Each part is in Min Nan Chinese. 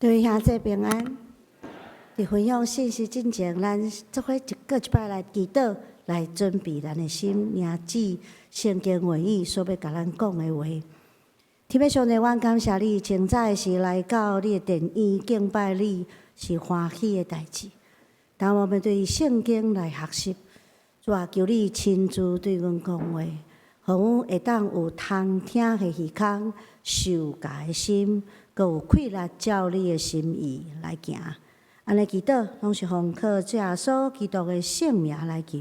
各位兄弟平安。佇分享信息進前，咱做伙一閣一擺來祈禱，來準備咱的心，領主聖經話語所欲共咱講的話。天父上帝，阮感謝你，清早的時來到你的殿院敬拜你，是歡喜的代誌。當我們對聖經來學習，主啊，求你親自對阮講話，予阮會當有通聽的耳孔，受教的心，閣有氣力照你的心意來行。按呢祈禱，攏是奉靠主耶穌基督的聖名來求，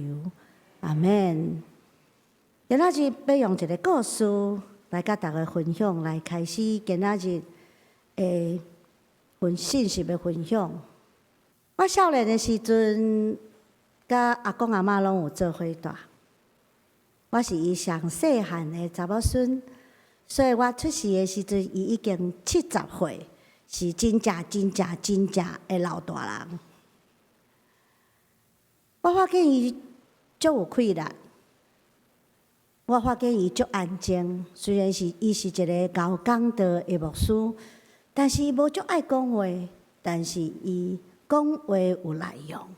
阿門。今仔日欲用一个故事來佮大家分享，來開始今仔日的分信息的分享。我少年的時陣，佮阿公阿嬤攏有做伙蹛。我是伊上細漢的查某孫，所以我出世的時陣，伊已經70歲。是真正真正真正的老大人。我發現伊足有氣力，我發現伊足安靜。雖然是伊是一个𠢕講道的牧師，但是伊無足愛講話，但是伊講話有內容。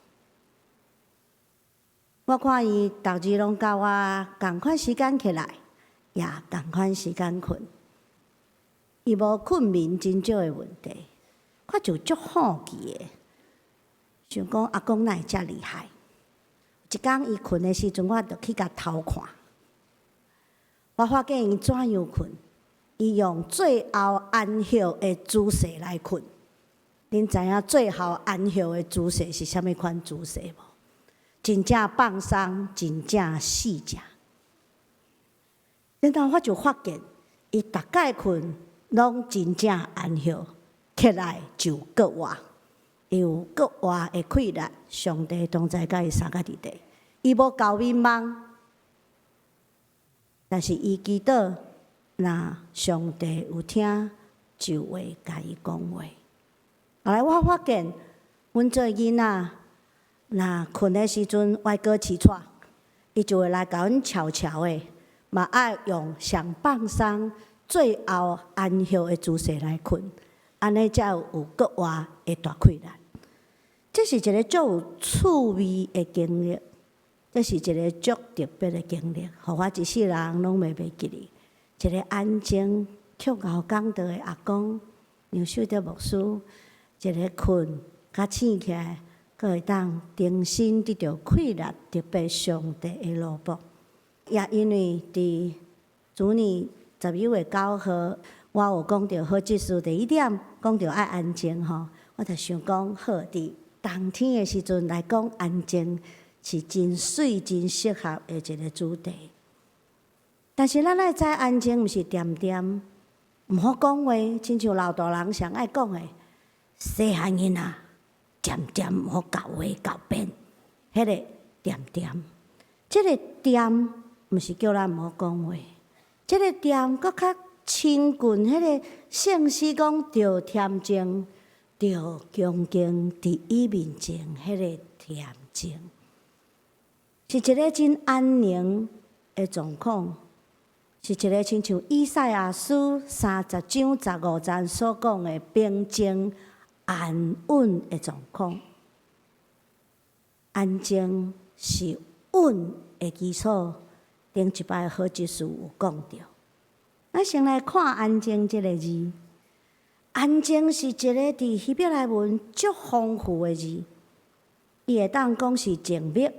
我看伊逐日攏佮我仝款時間起來，也仝款時間睏。伊無睏眠真少的問題，我就足好奇的，想講阿公哪會遮厲害？一工伊睏的時陣，我就去共偷看。我發現伊怎樣睏，伊用最後安歇的姿勢來睏。恁知影最後安歇的姿勢是啥物款姿勢無？真正放鬆，真正四正。然後我就發現，伊逐擺睏攏真正安歇，起來就閣活，伊有閣活的氣力。上帝同在佮伊相佮佇咧，伊無厚眠夢，但是伊祈禱，若上帝有聽，就會共伊講話。後來我發現，阮做囡仔，若睏的時陣歪哥起床，伊就會來共阮悄悄的，嘛愛用上放鬆、最後安歇的姿勢來睏，按呢才有閣活的大氣力。這是一个足有趣味的經歷，這是一个足特別的經歷，予我一世人攏袂記得。一个安靜、卻𠢕講道的阿公，楊秀德牧師，一个睏，較醒起來，閣會當重新得著氣力，特別上帝的奴僕。也因為佇主年12月9號，我有講著好職事第一點，講著愛安靜吼，我就想講好，佇冬天的時陣來講安靜是真媠、真適合的一个主題。但是咱愛知安靜毋是恬恬，毋好講話，親像老大人上愛講的，細漢囡仔恬恬毋好𠢕話𠢕變，彼个恬恬，這个恬毋是叫咱毋好講話。這个恬閣較親近彼个聖詩講著恬靜，著恭敬佇伊面前，彼个恬靜，是一个真安寧的狀況，是一个親像以賽亞書30章15節所講的平靜安穩的狀況。安靜是穩的基礎。頂一擺好職事有講著，咱先來看“安靜”這个字。安靜是一个佇希伯來文足豐富的字，伊會當講是靜默、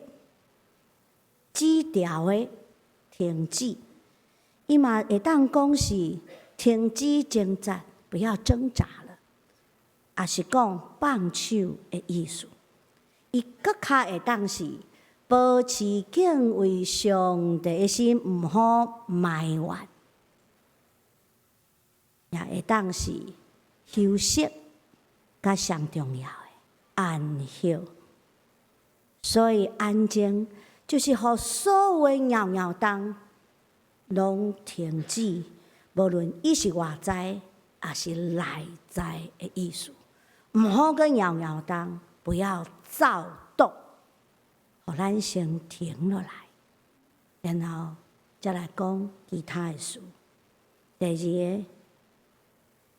止調的停止，伊嘛會當講是停止掙扎，不要掙扎了，也是講放手的意思。伊閣較會當是保持敬畏上帝的心，毋好埋怨，也會當是休息，較上重要的安歇。所以安靜就是予所有的搖搖動攏停止，無論伊是外在抑是內在的意思，毋好閣搖搖動，不要躁動。予咱先停落來，然後才來講其他的事。第二个，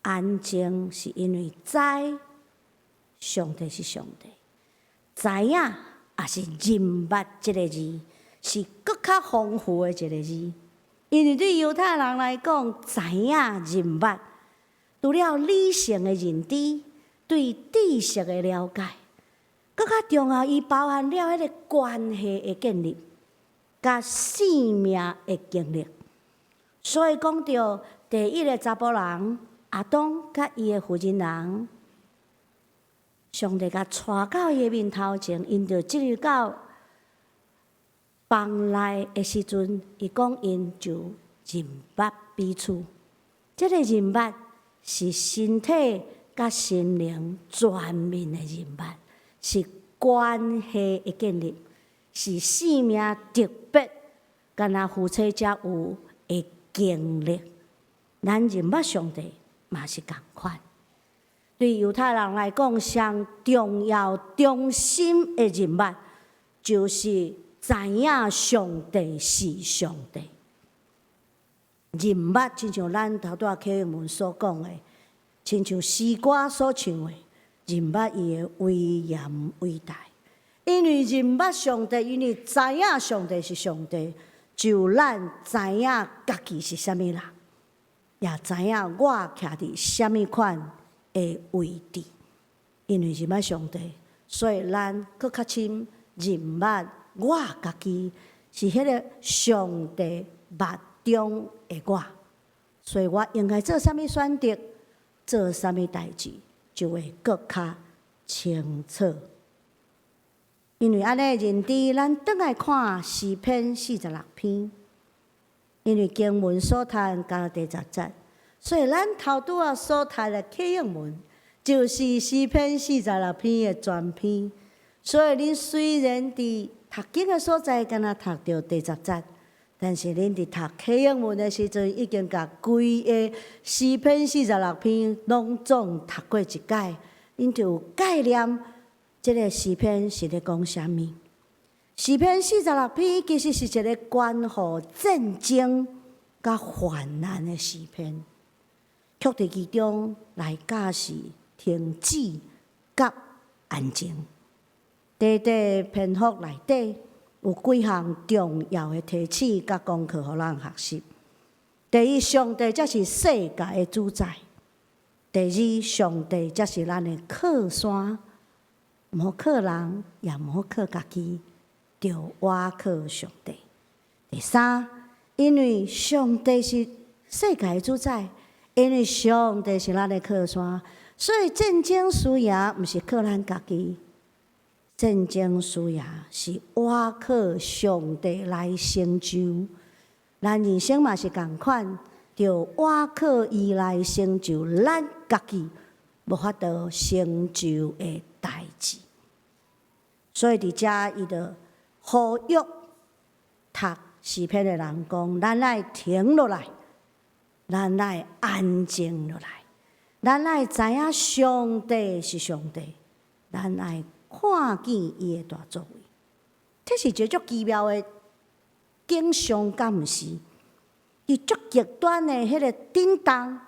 安靜是因為知上帝是上帝，知影抑是認捌這个字，是閣較豐富的一个字。因為對猶太人來講，知影認捌，除了理性的認知，對知識的了解，閣較重要，伊包含了彼个關係的建立，佮生命的經歷。所以講著第一个查埔人亞當佮伊的婦人人，上帝共帶到伊的面頭前，𪜶就進入到房內的時陣，伊講𪜶就認捌彼此。這个認捌是身體佮心靈全面的認捌，是關係的建立，是生命特別，敢若夫妻才有的經歷。咱認捌上帝嘛是仝款。對猶太人來講，上重要、中心的認捌，就是知影上帝是上帝。認捌，親像咱頭拄仔啟文所講的，親像詩歌所唱的，認捌伊的威嚴偉大。因為認捌上帝，因為知影上帝是上帝，就咱知影家己是啥物人，也知影我徛佇啥物款的位置。因為認捌上帝，所以咱閣較深認捌我家己是彼个上帝目中的我，所以我應該做啥物選擇，做啥物代誌，就會閣較清楚。因為按呢認知，咱轉來看詩篇四十六篇，因為經文所讀到第十節，所以咱頭拄仔所讀的啟應文，就是詩篇四十六篇的全篇。所以恁雖然佇讀經的所在，敢若讀著第十節，但是恁佇讀啟應文的時陣，已經共規个詩篇四十六篇攏總讀過一擺，恁就有概念。這个詩篇是咧講啥物？詩篇四十六篇其實是一个關乎戰爭佮患難的詩篇，卻佇其中來教示停止佮安靜。短短篇幅內底有幾項重要的提醒佮功課，予咱學習。第一，上帝才是世界的主宰；第二，上帝才是咱的靠山。毋好靠人，也毋好靠家己，著倚靠上帝。第三，因為上帝是世界的主宰，因為上帝是咱的靠山，所以戰爭輸贏毋是靠咱家己，戰爭輸贏是倚靠上帝來成就。咱人生嘛是仝款，著倚靠伊來成就咱家己無法度成就的代誌。所以佇遮伊就呼籲讀詩篇的人講：咱愛停落來，咱愛安靜落來，咱愛知影上帝是上帝，咱愛看見伊的大作為。這是一个足奇妙的景象，敢毋是？佇足極端的彼个震動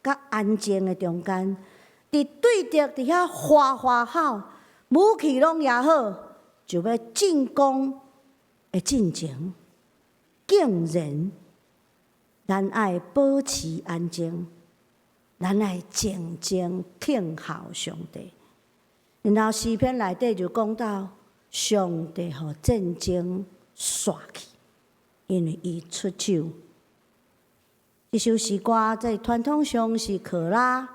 佮安靜的中間，佇對敵佇遐嘩嘩吼，武器攏掖好，就欲進攻的進前，竟然咱愛保持安靜，咱愛靜靜聽候上帝。然後詩篇內底就講到，上帝予戰爭煞去，因為伊出手。這首詩歌在傳統上是可拉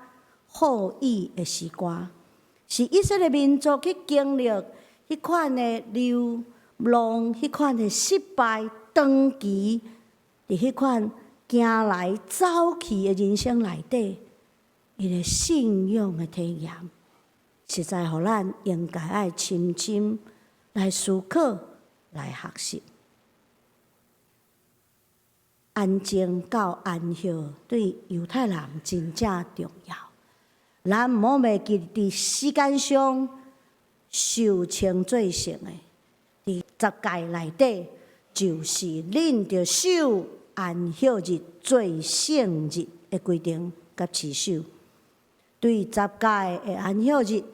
後裔的詩歌，是以色列民族去經歷彼款的流浪、彼款的失敗、長期佇彼款行來走去的人生內底，伊的信仰的體驗，實在予咱應該愛深深來思考、來學習。安靜到安歇對猶太人真正重要。咱毋好袂記佇時間上受稱做聖的，佇十誡內底，就是恁著守安息日做聖日的規定佮持守。對十誡的安息日，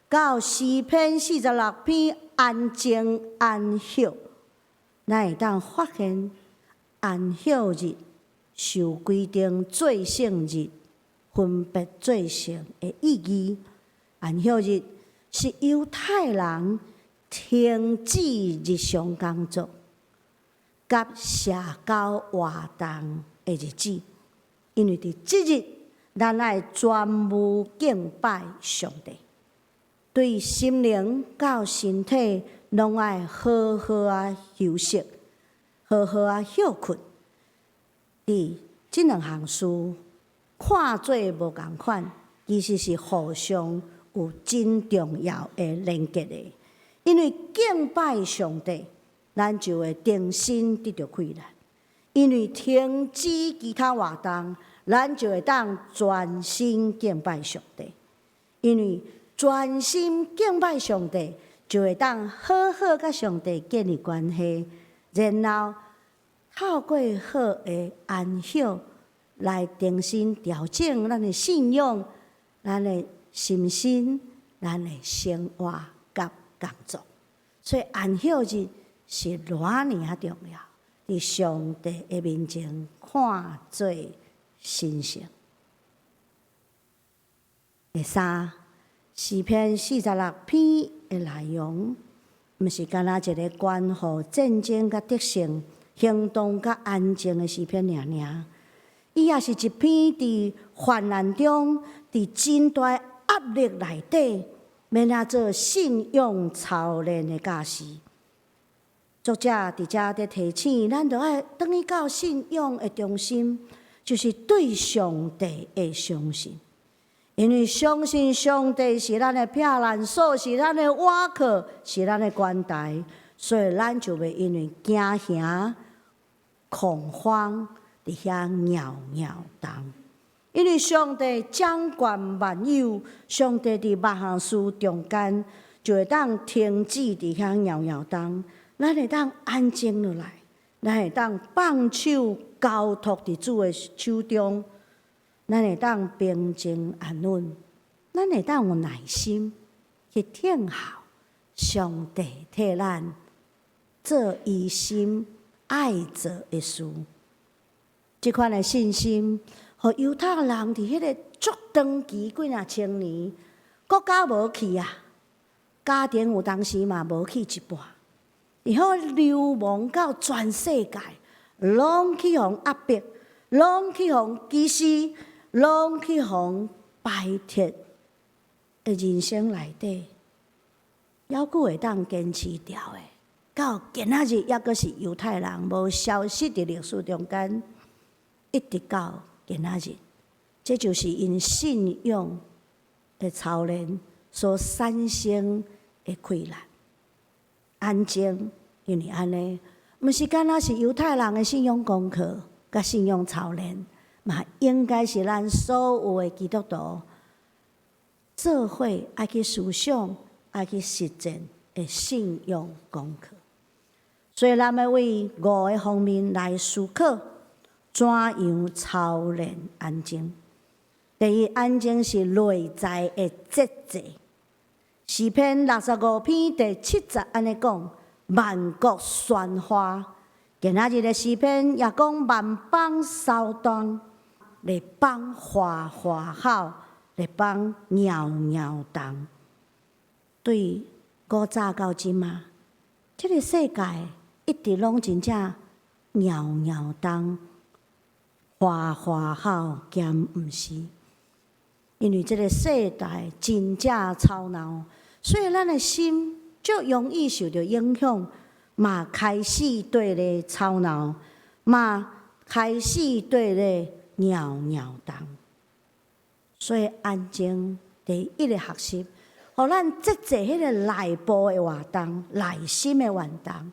到詩篇46篇安靜安息，咱會當發現安息日受規定做聖日，分別做聖的意義。安息日是猶太人停止日常工作，佮社交活動的日子，因為佇這日，咱愛專無敬拜上帝，對心靈到身體攏愛好好仔休息，好好仔歇睏。佇這兩項事看做無仝款，其實是互相有真重要的連結的。因為敬拜上帝，咱就會重新得著氣力；因為停止其他活動，咱就會當專心敬拜上帝。因為專心敬拜上帝，就會當好好佮上帝建立關係，然後透過好的安息來重新調整咱的信仰、咱的心身、咱的生活佮工作。所以安息日是偌爾仔重要，佇上帝的面前看做神聖。第三，詩篇四十六篇的內容，毋是干焦一个關乎戰爭佮得勝、行動佮安靜的詩篇爾爾。伊也是一篇佇患難中，佇真大壓力內底，欲按怎做信仰操練的教示。作者佇遮佇提醒咱，著愛轉去到信仰的中心，就是對上帝的相信。因為相信上帝是咱的避難所，是咱的倚靠，是咱的關台，所以咱就袂因為驚嚇、恐慌佇遐搖搖動。因為上帝掌權萬有，上帝佇萬項事中間，就會當停止佇遐搖搖動，咱會當安靜落來，咱會當放手交託佇主的手中。咱會當平靜安穩，咱會當有耐心去等候上帝替咱做伊心愛做的事。這款的信心，予猶太人佇彼个足長期幾若千年，國家無去啊，家庭有當時嘛無去一半，然後流亡到全世界，攏去予壓迫，攏去予歧視，攏去予排斥的人生內底，猶閣會當堅持牢的，到今仔日猶閣是猶太人無消失佇歷史中間，一直到今仔日，這就是𪜶信仰的操練所產生的氣力。安靜，因為按呢，毋是干焦是猶太人的信仰功課佮信仰操練，嘛應該是咱所有的基督徒做伙愛去思想、愛去實踐的信仰功課。所以，咱欲為五个方面來思考，怎樣操練安靜。第一，安靜是內在的節制。詩篇65篇第7節按呢講：萬國喧譁。今仔日的詩篇也講萬邦騷動，列邦嘩嘩吼，列邦搖搖動。對古早到這馬，這个世界一直攏真正搖搖動，嘩嘩吼，兼毋是？因為這个世代真正吵鬧，所以咱的心足容易受著影響，嘛開始綴咧吵鬧，嘛開始綴咧搖搖動。所以安靜第一个學習，予咱節制彼个內部的活動、內心的活動。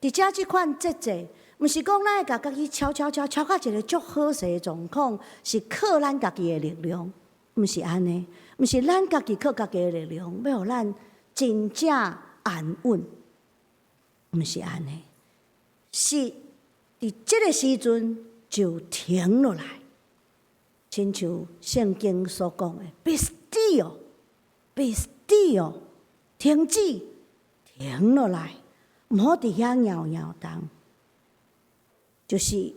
佇遮這款節制，毋是講咱會共家己敲敲敲敲到一个足好勢的狀況，是靠咱家己的力量，毋是按呢，毋是咱家己靠家己的力量，欲予咱真正安穩，毋是按呢，是佇這个時陣就停落來，親像聖經所講的，Be still，be still，停止，停落來，毋好佇遐搖搖動。就是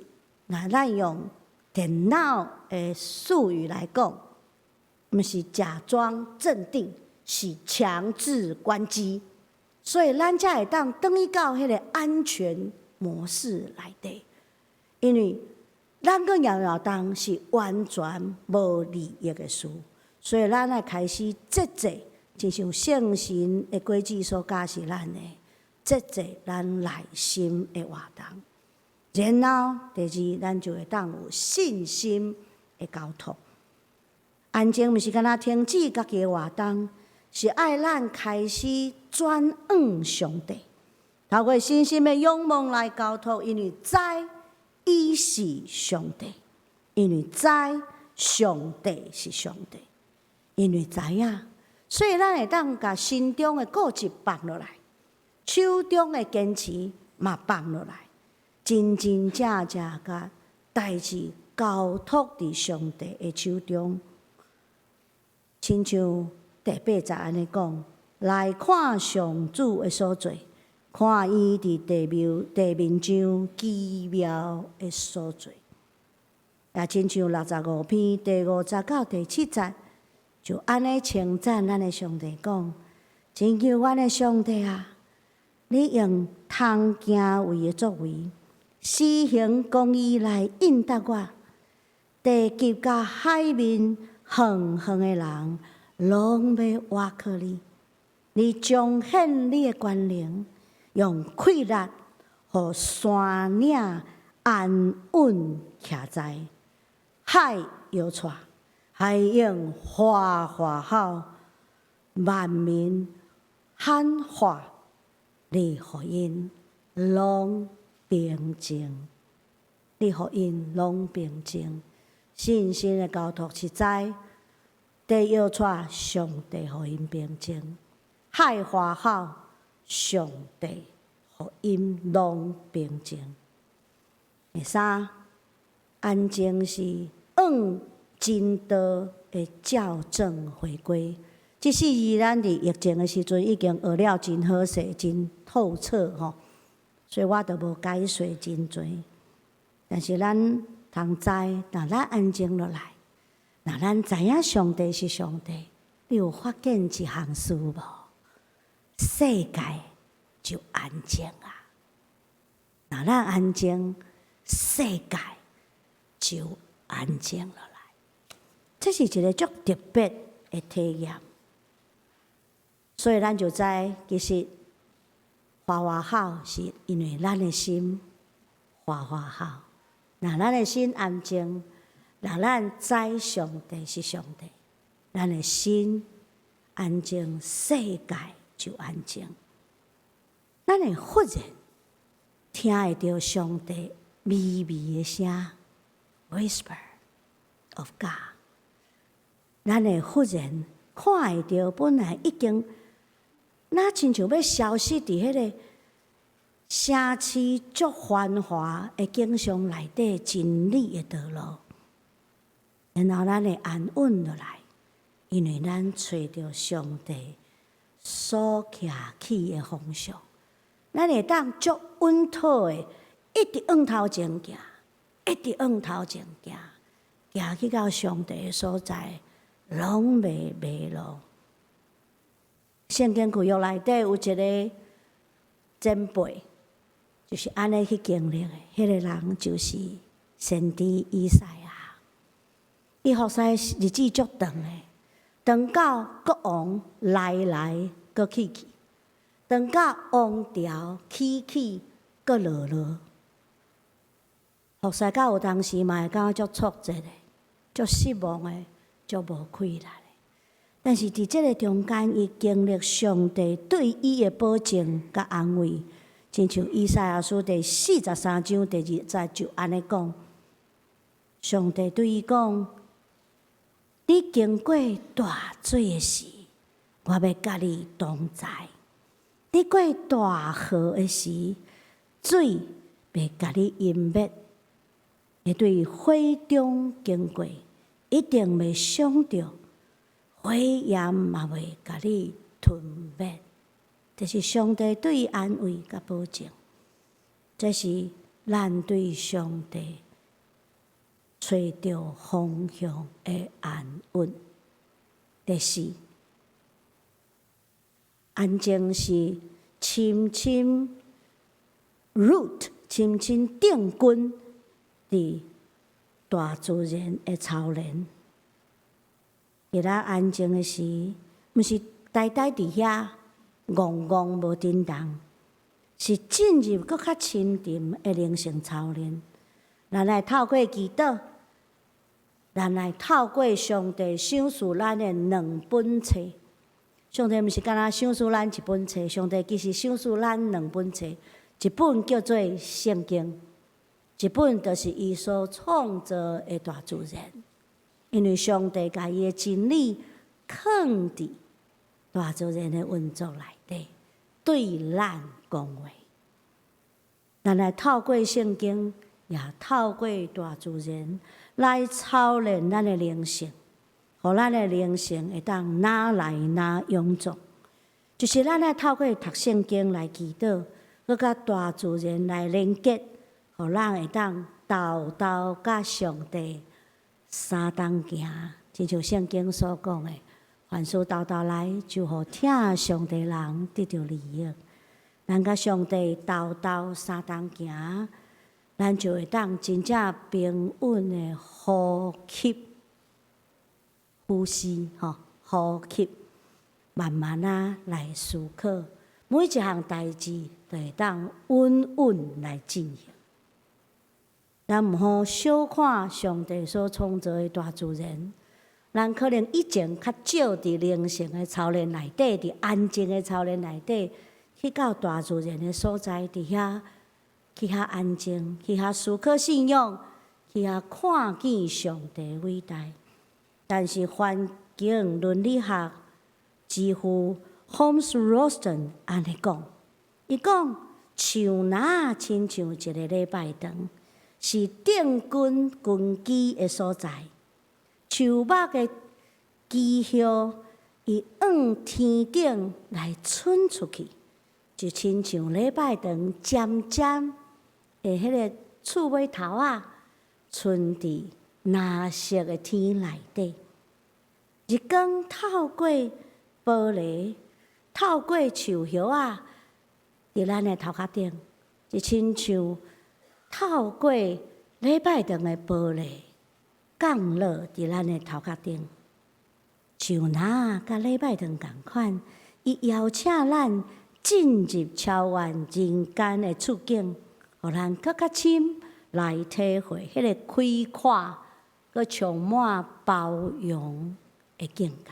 若咱用電腦的術語來講，毋是假裝鎮定，是強制關機。所以咱才會當轉去到彼个安全模式內底，因為咱閣搖搖動是完全無利益的事，所以咱愛開始節制，親像聖神的果子所教示咱的，節制咱內心的活動。然後第二，咱就會當有信心的交託。安靜毋是干焦停止家己的活動，是愛咱開始轉向上帝，透過信心的仰望來交託，因為知伊是上帝，因為知上帝是上帝，因為知影，所以咱會當共心中的固執放落來，手中的堅持嘛放落來，真真正正共代誌交託佇上帝的手中，親像第八節按呢講，來看上主的所做，看伊佇地面上奇妙的所做。也親像65篇第5節到第7節，就按呢稱讚咱的上帝講：拯救阮的上帝啊！你用通敬畏的作為，施行公義來應答我。地極佮海面遠遠的人，攏欲倚靠你。你彰顯你的權能，用氣力予山嶺安穩徛在。海搖掣，海湧嘩嘩吼，萬民喊喊，你予𪜶攏平靜，你予𪜶攏平靜。信心的交託是知，地搖掣，上帝予𪜶平靜；海嘩吼，上帝予𪜶攏平靜。第三，安靜是往真道的校正回歸。這四字咱佇疫情的時陣已經學了真好勢、真透徹吼，所以我就無解說真濟。但是咱通知，若咱安靜落來，若咱知影上帝是上帝，你有發現一項事無？世界就安靜啊！若咱安靜，世界就安靜落來。這是一个足特別的體驗，所以咱就知，其實嘩嘩吼是因為咱的心嘩嘩吼。若咱的心安靜，若咱知上帝是上帝，咱的心安靜，世界就安靜。咱會忽然聽會著上帝微微的聲，whisper of God。咱會忽然看會著，本來已經若親像欲消失佇彼个城市足繁華的景象內底真理的道路，然後咱會安穩落來，因為咱揣著上帝所徛起的方向，咱會當足穩妥的，一直向頭前行，一直向頭前行，行去到上帝的所在，攏袂迷路。聖經舊約內底有一个前輩，就是按呢去經歷的，彼个人就是先知以賽亞。伊服侍日子足長的，長到國王來來閣去去，長到王朝起起閣落落。服侍到有當時嘛會感覺足挫折的，足失望的，足無氣力的。但是佇這个中間，伊經歷上帝對伊的保證佮安慰，親像以賽亞書第43章第2節就按呢講：上帝對伊講，你經過大水的時，我欲佮你同在；你過大河的時，水袂共你淹滅。會對火中經過，一定袂傷著，火焰嘛袂共你吞滅。這是上帝對伊安慰佮保證，這是咱對上帝揣著方向的安穩。第四，安靜是深深 root，深深定根佇大自然的操練。佇咱安靜的時，毋是呆呆佇遐戇戇無振動，是進入閣較深沉的靈性操練。咱愛透過祈禱，咱愛透過上帝賞賜咱的兩本冊。上帝毋是干焦賞賜咱一本冊，上帝其實賞賜咱兩本冊，一本叫做聖經，一本就是伊所創造的大自然。因為上帝共伊的真理囥佇大自然的運作內底，對咱講話。咱來透過聖經，也透過大自然來操練咱的靈性，予咱的靈性會當愈來愈勇壯。就是咱愛透過讀聖經來祈禱，閣佮大自然來連結，予咱會當沓沓佮上帝相同行，親像聖經所講的，凡事沓沓來，就予疼上帝人得著利益。咱佮上帝沓沓相同行，咱就會當真正平穩的呼吸、呼吸吼，呼吸，慢慢仔來思考，每一項代誌都會當穩穩來進行。咱毋好小看上帝所創造的大自然，咱可能以前較少佇靈性的操練內底，佇安靜的操練內底，去到大自然的所在，佇遐去遐安靜，去遐思考信仰，去遐看見上帝偉大。但是環境倫理學之父 Holmes Rolston 按呢講，伊講樹林親像一个禮拜堂，是定根根基的所在。樹木的枝葉，伊向天頂來伸出去，就親像禮拜堂尖尖的彼个刺尾頭仔，伸佇藍色的天內底。日光透過玻璃，透過樹葉仔，佇咱的頭殼頂，就親像透過禮拜堂的玻璃降落佇咱的頭殼頂。樹林佮禮拜堂仝款，伊邀請咱進入超越人間的處境，予咱閣較深來體會彼个開闊、閣充滿包容的境界。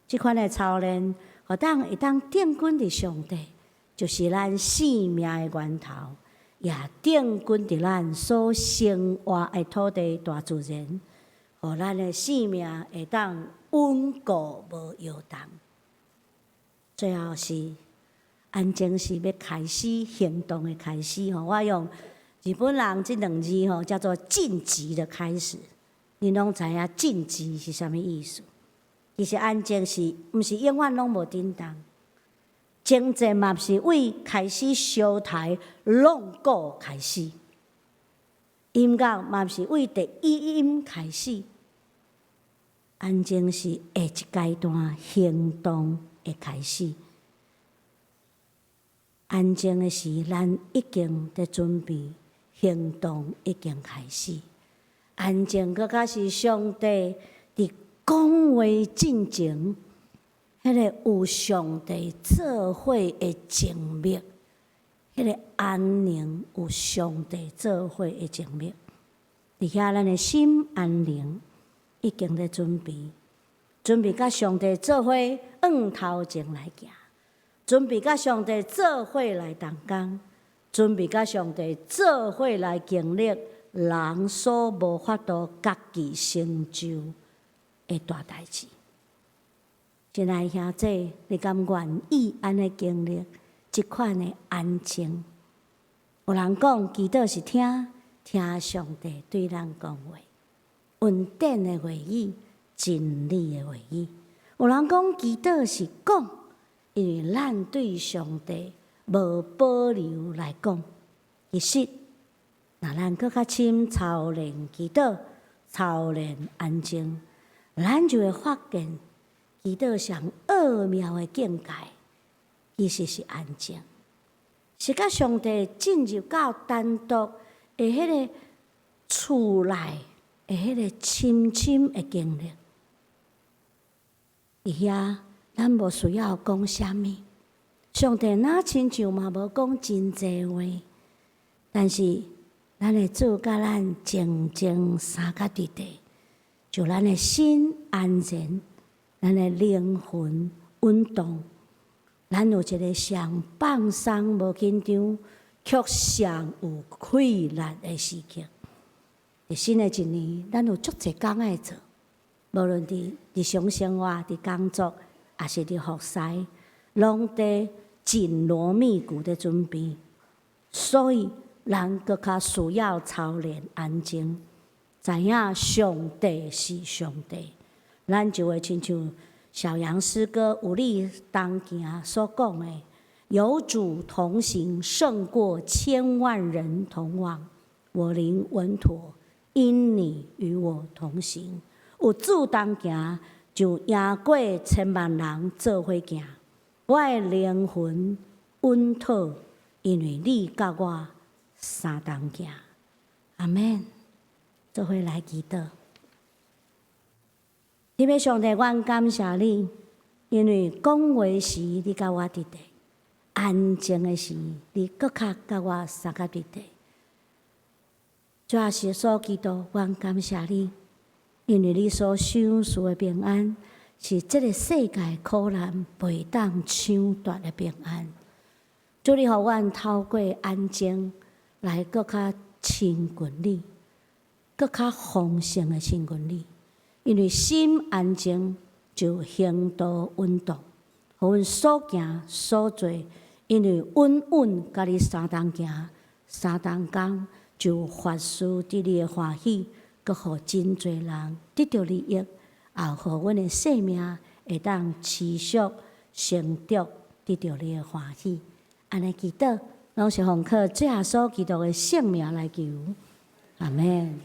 這款的操練，予咱會當定根佇上帝，就是咱生命的源頭，也定根佇咱所生活的土地大自然，予咱的生命會當穩固無搖動。最後是安靜是欲開始行動的開始吼，我用日本人這兩字吼叫做進擊的開始。恁攏知影進擊是啥物意思？其實安靜是毋是永遠攏無振動？征戰嘛是為開始燒台弄鼓開始，音樂嘛是為第一音開始。安靜是下一階段行動的開始。安靜的時，咱已經佇準備行動，已經開始。安靜閣較是上帝佇講話進前，彼个有上帝做伙的靜默，彼个安寧有上帝做伙的靜默，佇遐咱的心安寧，已經咧準備，準備佮上帝做伙向頭前來行，準備佮上帝做伙來同工，準備佮上帝做伙來經歷人所無法度家己成就的大代誌。親愛兄弟，你敢願意按呢經歷這款的安靜？有人講，祈禱是聽聽上帝對咱講話。恩典的話語，真理的話語。有人講祈禱是講，因為咱對上帝無保留來講。其實，若咱閣較深操練祈禱，操練安靜，咱就會發現祈禱上奧妙的境界，其實是安靜，是佮上帝進入到單獨的彼个厝內的彼个深深的經歷。佇遐，咱無需要講啥物，上帝若親像嘛無講真濟話，但是咱的主佮咱靜靜相佮佇佇，就咱的心安然，咱的靈魂穩當，咱有一个上放鬆、無緊張，卻上有氣力的時刻。佇新的一年，咱有足濟工愛做，無論佇日常生活、佇工作，抑是佇服侍，攏佇緊鑼密鼓的準備。所以，人閣較需要操練安靜，知影上帝是上帝，咱就會親像小楊詩歌有你同行所講的：有主同行，勝過千萬人同往。我靈穩妥，因你與我同行。有主同行，就贏過千萬人做伙行。我的靈魂穩妥，因為你佮我相同行。阿們。做伙來祈禱。天父上帝，阮感謝你，因為講話時你佮我佇佇，安靜的時你閣較佮我相佮佇佇。主耶穌基督，阮感謝你，因為你所賞賜的平安，是這个世界苦難袂當搶奪的平安。主，你予阮透過安靜來閣較親近你，閣較豐盛的親近你。因為心安靜，就行道穩當，予阮所行所做，因為穩穩佮你相同行，相同工，就發誓佇你的歡喜，閣予真濟人得著利益，也予阮的生命會當持續成長，得著你的歡喜。按呢祈禱，攏是奉靠主耶穌基督的聖名來求，阿們。